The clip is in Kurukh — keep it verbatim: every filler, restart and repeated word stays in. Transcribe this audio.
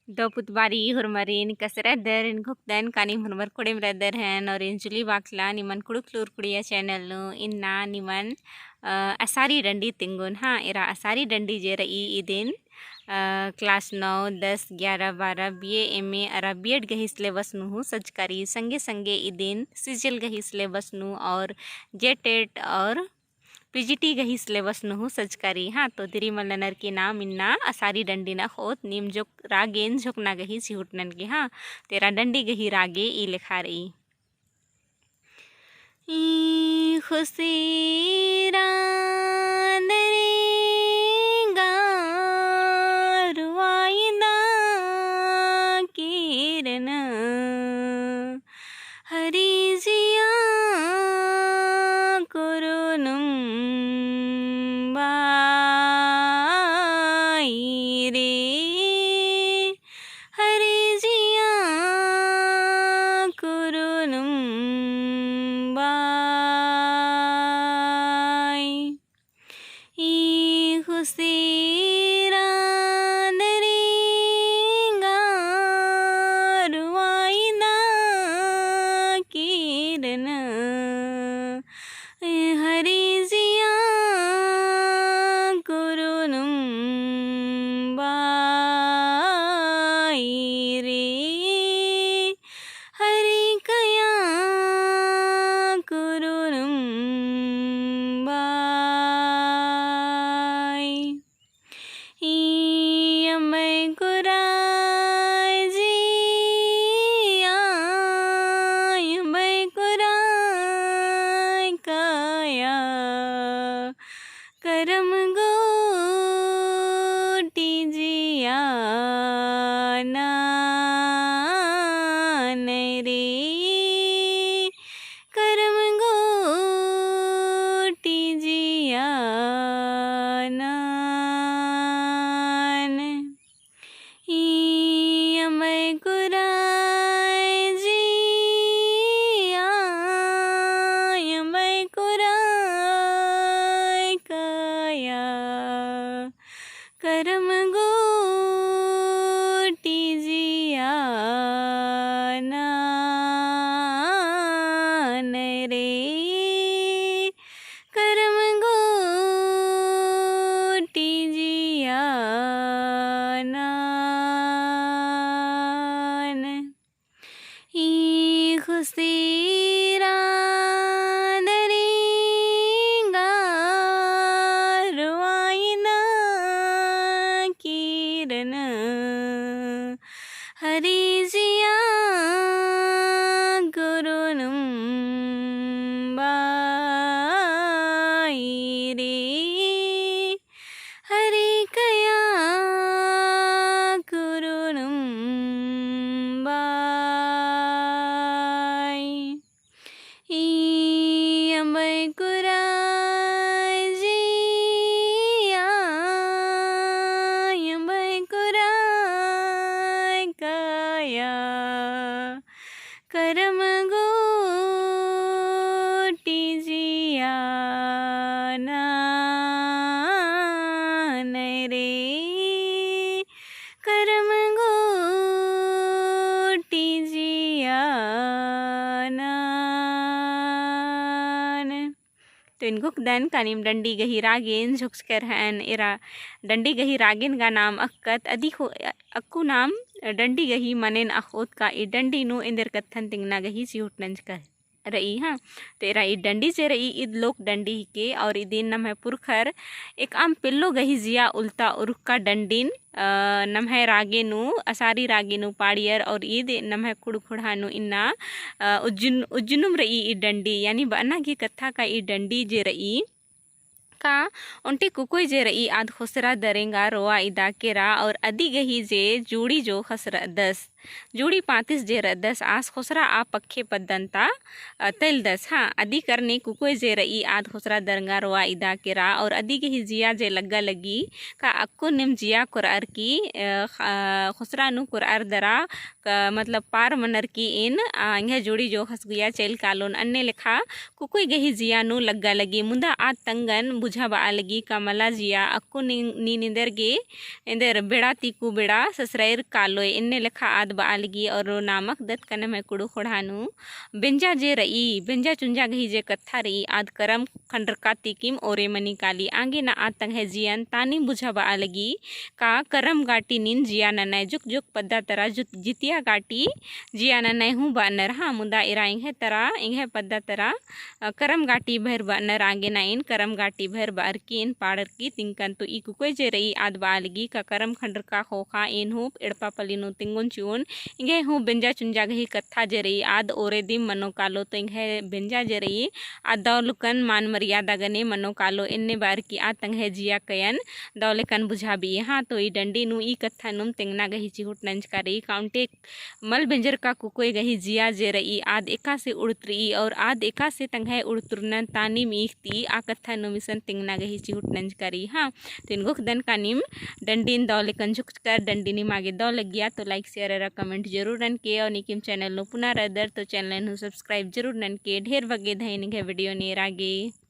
दव पुत बारी होरमरिन कसे रअदर, एन घोखदन का नीम होरमर कोड़ेम रअदर हन, और एन जुली बाखला निमन कुँड़ुख़ लूर कुड़िया channel नू इन्ना निमन, अ, असारी डंडी तिंगोन। हाँ, एरा असारी डंडी जे रई इदिन, अ, class नौ, दस, ग्यारह, बारह, B A, M A अरा B Ed गही syllabus नू हूँ सजका रई। संगे संगे इदिन C G L गही syllabus नू और JTET और P G T गही syllabus नू हूँ सजका रई। हाँ, तो दिरी मल ननर की नाम इन्ना असारी डंडी ना खोत नीम जोक रागेन जोकना गही चिहुटनन की। हाँ, तो एरा डंडी गही रागे ई लेखा रई। ई खुसी रांदरी गारुआई दा किरन हरी जिया कुरुनुम बाई रे, हरी जिया कुरुनुम बाई। ई खुसी रांदरी गारुआई दा किरन हरी जिया कुरुनुम बाई रे, हरी कया कुरुनुम बाई। ई अम्बई कुराई जिया, ई अम्बई कुराई कया करम गोटी जिया नान रे, करम गोटी जिया नान। ई अम्बई कुराई जिया, ई अम्बई कुराई कया करम गोटी जिया नान रे, करम गोटी जिया नान। ई खुसी रांदरी गारुआई दा किरन हरी जिया कुरुनुम बाई रे, हरी कया कुरुनुम बाई। ई अम्बई कुराई जिया, ई अम्बई कुराई कया करम गोटी जिया नान रे, करम गोटी जिया नान। तो एन घोखदन का नीम डंडी गही रागेन झोंकचकर हन। एरा डंडी गही रागेन गा नाम अक्कत अदी खो-, अक्कु नाम डंडी गही मनेन अख़ोत का ई डंडी नू एन्देर कत्थन तिंगना गही चिहुट नंजकर रई। हाँ, तो एरा ई डंडी जे रई ईद लोक डंडी हिके और इदिन नम्है पुरखर एकअम पेल्लो गही जिया उल्ता उरुक्का डंडिन, अ, नम्है रागे नू, असारी रागे नू पाड़ियर और ईद नम्है कुँड़ुख़ ख़ोंड़हा नू इन्ना, अ, उज्जुन-, उज्जुनुम रई ई डंडी, यानी बअना गे कत्था का ई डंडी जे रई का ओन्टे कुकोय जे रई आद ख़ोसरा दरेंगा रोआ इदा केरा और अदी गही जे जोड़ी जो ख़सरदस। जोड़ी पातिस जे रअदस आस ख़ोसरा आ पक्खे पद्दन ता, अ, तलदस। हाँ, अदी करने कुकोय जे रई आद ख़ोसरा दरंगा रोआ इदा केरा और अदी गही जिया जे लग्गा लगी का अक्कु नीम जिया कोरअर की, अ, ख-, अ, ख़ोसरा नू कोरअर दरा क-, मतलब पार मनर की एन, अ, एंग्है जोड़ी जो ख़सगुया चइल कालोन। अन्ने लेखा कुकोय गही जिया नू लग्गा लगी, मुदा आद तंगन बुझाबआ लगी का मला जिया अक्कु नी-, नीन एन्देर गे, एन्देर बेड़ा ती कु बेड़ा ससरइर कालोय। एन्ने लेखा आद बआ लगी और नामक दत कनम है कुँड़ुख़ ख़ोंड़हा नू बेंजा जे रई, बेंजा चुंजा गही जे कत्था रई, आद करम खंडरका तिकिम ओरे मनी काली। आंगे ना आद तंग्है जियन तानी बुझाबआ लगी का करम गाटी नीन जिया ननय, जुक जुक पद्दा तरा जुत-, जितिया गाटी जिया ननय हूँ बअनर। हाँ, मुदा एरा एंग्है तरा, एंग्है पद्दा तरा, अ, करम गाटी भर बअनर। आंगे ना एन करम गाटी भर बअर की एन पाड़र की तिंकन। तो ई कुकोय जे रई आद बआ लगी का करम खंडरका ख़ोख़ा एन हूँ एड़पा पल्ली नू तिंगोन चिओन। एंग्है हूँ बेंजा चुंजा गही कत्था जे रई आद ओरे दिम मनो कालो। तो एंग्है बेंजा जे रई आद दव लेकन मान मर्यादा गने मनो कालो। एन्ने बअर की आद तंग्है जिया कयन दव लेकन बुझाबई। हाँ, तो ई डंडी नू ई कत्था नुम तेंगना गही चिहुट नंजका रई का ओन्टे मल बेंजरका कुकोय गही जिया जे रई आद एकासे उड़तरई और आद एकासे तंग्है उड़तरनन तानिम ईख ती आ कत्था नुम इसन तेंगना गही चिहुट नंजका रई। हाँ, तो एन गोखदन का नीम डंडिन दव लेकन झुकचकर डंडी नीम आगे दव लगिया तो like share अरा comment जरूर ननके और नीकिम channel नू पुना रअदर तो channel नू subscribe जरूर ननके। ढेर बग्गे धइन एंग्है video नू एरा गे।